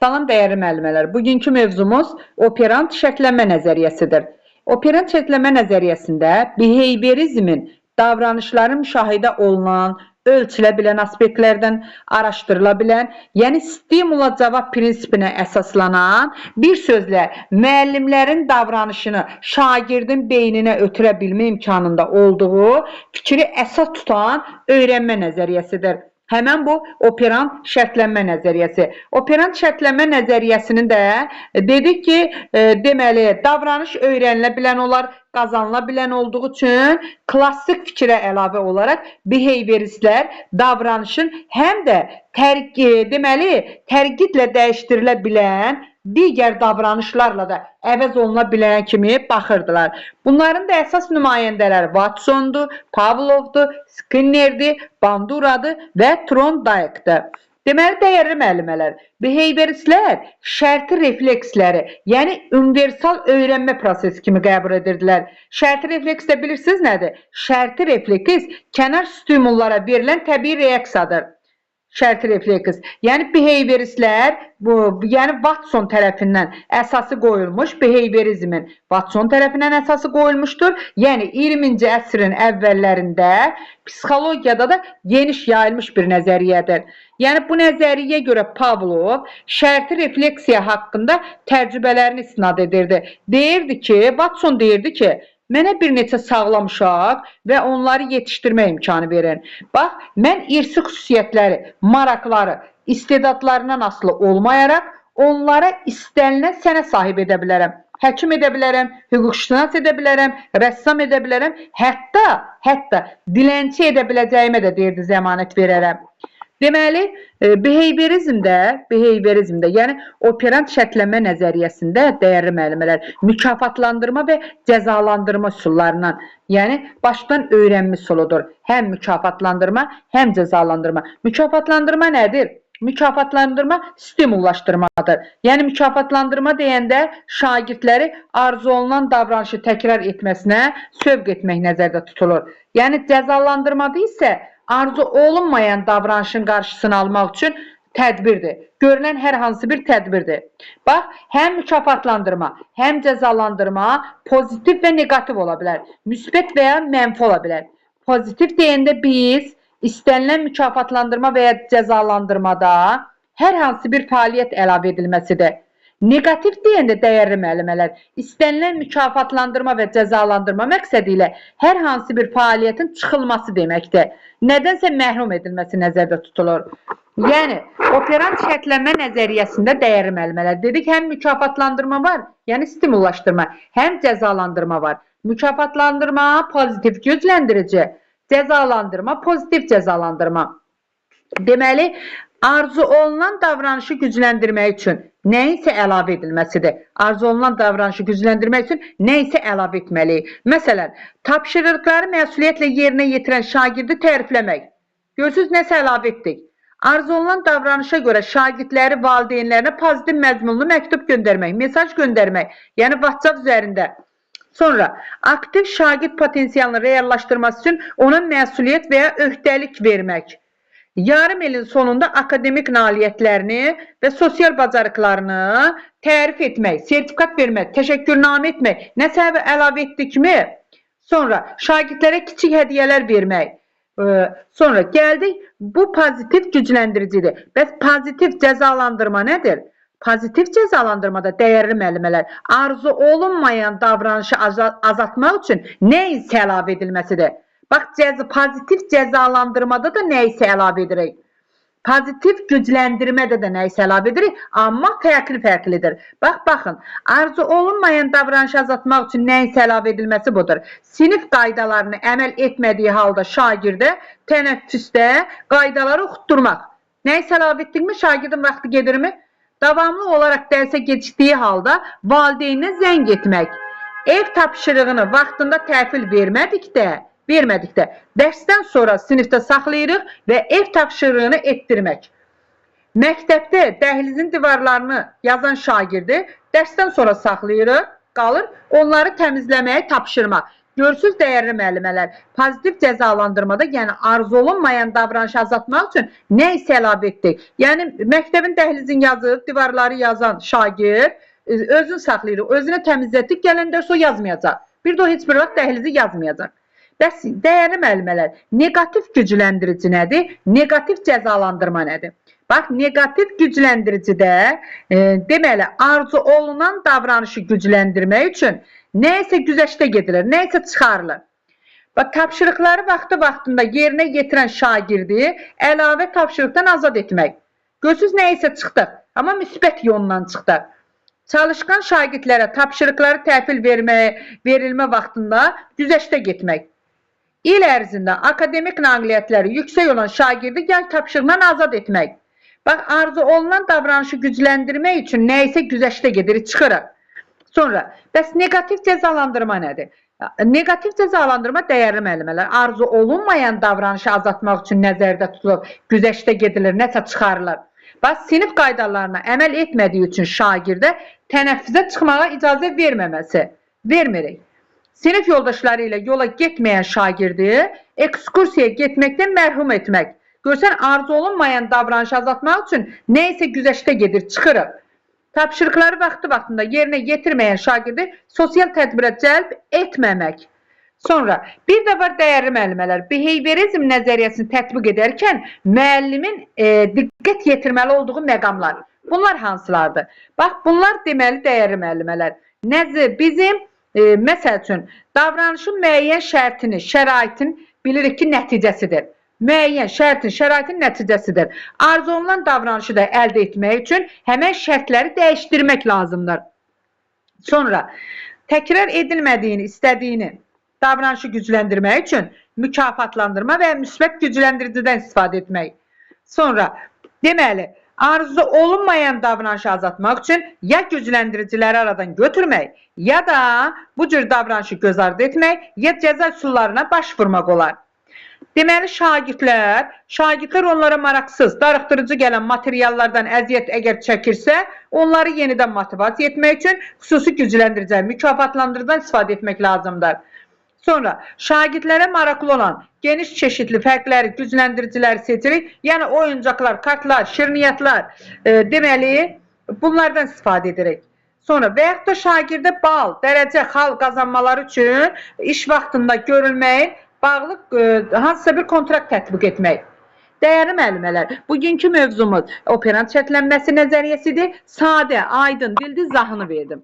Salam dəyərli müəllimələr. Bugünkü mövzumuz operant şərtlənmə nəzəriyyəsidir. Operant şərtlənmə nəzəriyyəsində behaviorizmin davranışların müşahidə olunan, ölçülə bilən aspektlərdən araşdırıla bilən, yəni stimula cavab prinsipinə əsaslanan, bir sözlə müəllimlərin davranışını şagirdin beyninə ötürə bilmə imkanında olduğu fikri əsas tutan öyrənmə nəzəriyyəsidir. Həmən bu operant şərtlənmə nəzəriyyəsi. Operant şərtlənmə nəzəriyyəsinin də dedik ki, deməli davranış öyrənilə bilən olar, qazanıla bilən olduğu üçün klassik fikrə əlavə olaraq behavioristlər davranışın həm də deməli tərqidlə dəyişdirilə bilən digər davranışlarla da əvəz oluna bilən kimi baxırdılar. Bunların da əsas nümayəndələri Watsondur, Pavlovdur, Skinnerdir, Banduradır və Thorndike'dır. Deməli, dəyərli müəllimələr, behavioristlər şərti refleksləri, yəni universal öyrənmə prosesi kimi qəbul edirdilər. Şərti refleks də bilirsiniz nədir? Şərti refleks kənar stimullara verilən təbii reaksiyadır. Şərti refleks. Yəni behavioristlər bu, yəni Watson tərəfindən əsası qoyulmuş behaviorizmin Watson tərəfindən əsası qoyulmuşdur. Yəni 20-ci əsrin əvvəllərində psixologiyada da geniş yayılmış bir nəzəriyyədir. Yəni bu nəzəriyyəyə görə Pavlov şərti refleksiya haqqında təcrübələrini istinad edirdi. Deyirdi ki, Watson deyirdi ki, mənə bir neçə sağlam uşaq və onları yetişdirmə imkanı verin. Bax, mən irsi xüsusiyyətləri, maraqları, istedadlarından asılı olmayaraq onlara istənilən sənət sahib edə bilərəm. Həkim edə bilərəm, hüquqşünas edə bilərəm, rəssam edə bilərəm, hətta dilənçi edə biləcəyimə də deyirdi zəmanət verərəm. Deməli, behaviorizmdə, yəni operant şərtlənmə nəzəriyyəsində dəyərli müəllimələr mükafatlandırma və cəzalandırma üsullarından, yəni başdan öyrənmə üsuludur. Həm mükafatlandırma, həm cəzalandırma. Mükafatlandırma nədir? Mükafatlandırma stimullaşdırmadır. Yəni mükafatlandırma deyəndə şagirdləri arzu olunan davranışı təkrar etməsinə sövq etmək nəzərdə tutulur. Yəni cəzalandırmada isə arzu olunmayan davranışın qarşısını almaq üçün tədbirdir. Görülən hər hansı bir tədbirdir. Bax, həm mükafatlandırma, həm cəzalandırma pozitiv və neqativ ola bilər. Müsbət və ya mənfi ola bilər. Pozitiv deyəndə biz istənilən mükafatlandırma və ya cəzalandırmada hər hansı bir fəaliyyət əlavə edilməsidir. Neqativ deyəndə dəyərli müəllimələr, istənilən mükafatlandırma və cəzalandırma məqsədi ilə hər hansı bir fəaliyyətin çıxılması deməkdir. Nədənsə məhrum edilməsi nəzərdə tutulur. Yəni, operant şərtlənmə nəzəriyyəsində dəyərli müəllimələr dedik, həm mükafatlandırma var, yəni stimullaşdırma, həm cəzalandırma var. Mükafatlandırma pozitiv gücləndirici, cəzalandırma pozitiv cəzalandırma. Deməli, arzu olunan davranışı gücləndirmək üçün nəyinsə əlavə edilməsidir. Arzu olunan davranışı gücləndirmək üçün nəyinsə əlavə etməliyik. Məsələn, tapşırıqları məsuliyyətlə yerinə yetirən şagirdi tərifləmək. Görürsünüz, nəsə əlavə etdik. Arzu olunan davranışa görə şagirdləri valideynlərinə pozitiv məzmunlu məktub göndərmək, mesaj göndərmək, yəni WhatsApp üzərində. Sonra, aktiv şagird potensialını reallaşdırması üçün ona məsuliyyət və ya öhdəlik vermək. Yarım ilin sonunda akademik nailiyyətlərini və sosial bacarıqlarını tərif etmək, sertifikat vermək, təşəkkürnamə etmək, nəsə əlavə etdikmi? Sonra şagirdlərə kiçik hədiyyələr vermək. Sonra gəldik, bu pozitiv gücləndiricidir. Bəs pozitiv cəzalandırma nədir? Pozitiv cəzalandırmada dəyərli müəllimələr, arzu olunmayan davranışı azaltmaq üçün nəyinsə əlavə edilməsidir. Bax, pozitiv cəzalandırmada da nəyisə əlavə edirik. Pozitiv gücləndirmədə də nəyisə əlavə edirik, amma fərqli-fərqlidir. Bax, baxın, arzu olunmayan davranışı azaltmaq üçün nəyinsə əlavə edilməsi budur. Sinif qaydalarını əməl etmədiyi halda şagirdə tənəffüsdə qaydaları oxutdurmaq. Nəyisə əlavə etdikmi, şagirdin vaxtı gedirmi? Davamlı olaraq dərsə gecikdiyi halda valideyninə zəng etmək. Ev tapşırığını vaxtında təhvil vermədikdə dərsdən sonra sinifdə saxlayırıq və ev tapşırığını etdirmək. Məktəbdə dəhlizin divarlarını yazan şagirdi dərsdən sonra saxlayırıq, qalır, onları təmizləməyi tapşırmaq. Görürsüz dəyərli müəllimələr, pozitiv cəzalandırmada, yəni arzu olunmayan davranışı azaltmaq üçün nə isə əlavə etdik. Yəni məktəbin dəhlizini yazıb, divarları yazan şagird özünü saxlayır, özünü təmizlətdik, gələn dərs o yazmayacaq. Bir də o heç bir vaxt dəhlizi yazmayacaq. Bəs dəyərli müəllimələr, neqativ gücləndirici nədir? Neqativ cəzalandırma nədir? Bax, neqativ gücləndiricidə deməli arzu olunan davranışı gücləndirmək üçün nə isə güzəştə gedilir, nə isə çıxarılır. Bax, tapşırıqları vaxtı-vaxtında yerinə yetirən şagirdi əlavə tapşırıqdan azad etmək. Görürsüz, nə isə çıxdıq, amma müsbət yondan çıxdıq. Çalışqan şagirdlərə tapşırıqları təhvil verilmə vaxtında güzəştə getmək. İl ərzində akademik nailiyyətləri yüksək olan şagirdi yay tapşırığından azad etmək. Bax, arzu olunan davranışı gücləndirmək üçün nə isə güzəştə gedirik, çıxırıq. Sonra, bəs neqativ cəzalandırma nədir? Neqativ cəzalandırma dəyərli müəllimələr, arzu olunmayan davranışı azaltmaq üçün nəzərdə tutulur, güzəştə gedilir, nəsə çıxarılır. Bax, sinif qaydalarına əməl etmədiyi üçün şagirdə tənəffüsə çıxmağa icazə verməməsi, vermirik. Sinif yoldaşları ilə yola getməyən şagirdi ekskursiyaya getməkdən məhrum etmək. Görsən, arzu olunmayan davranışı azaltmaq üçün nə isə güzəştə gedir, çıxırıq. Tapşırıqları vaxtı-vaxtında yerinə yetirməyən şagirdi sosial tədbirə cəlb etməmək. Sonra bir də var dəyərli müəllimələr, behaviorizm nəzəriyyəsini tətbiq edərkən müəllimin diqqət yetirməli olduğu məqamlar. Bunlar hansılardır? Bax, bunlar deməli dəyərli müəllimələr. Bizim məsəl üçün davranışın müəyyən şərtini, şəraitin bilirik ki, nəticəsidir. Müəyyən şərtin, şəraitin nəticəsidir. Arzu olunan davranışı da əldə etmək üçün həmən şərtləri dəyişdirmək lazımdır. Sonra təkrar edilmədiyini, istədiyini davranışı gücləndirmək üçün mükafatlandırma və müsbət gücləndiricidən istifadə etmək. Sonra deməli, arzu olunmayan davranışı azaltmaq üçün ya gücləndiriciləri aradan götürmək, ya da bu cür davranışı göz ardı etmək, ya cəza üsullarına baş vurmaq olar. Deməli, şagirdlər onlara maraqsız, darıxdırıcı gələn materiallardan əziyyət əgər çəkirsə, onları yenidən motivasiya etmək üçün xüsusi gücləndirici, mükafatlandırıcıdan istifadə etmək lazımdır. Sonra şagirdlərə maraqlı olan geniş çeşidli fərqləri, gücləndiriciləri seçirik. Yəni oyuncaqlar, kartlar, şirniyyatlar, deməli bunlardan istifadə edirik. Sonra və yaxud da şagirdə bal, dərəcə, xal qazanmaları üçün iş vaxtında görülməyin bağlı hansısa bir kontrakt tətbiq etmək. Dəyərli müəllimələr, bugünkü mövzumuz operant şərtlənməsi nəzəriyyəsidir. Sadə, aydın dildə izahını verdim.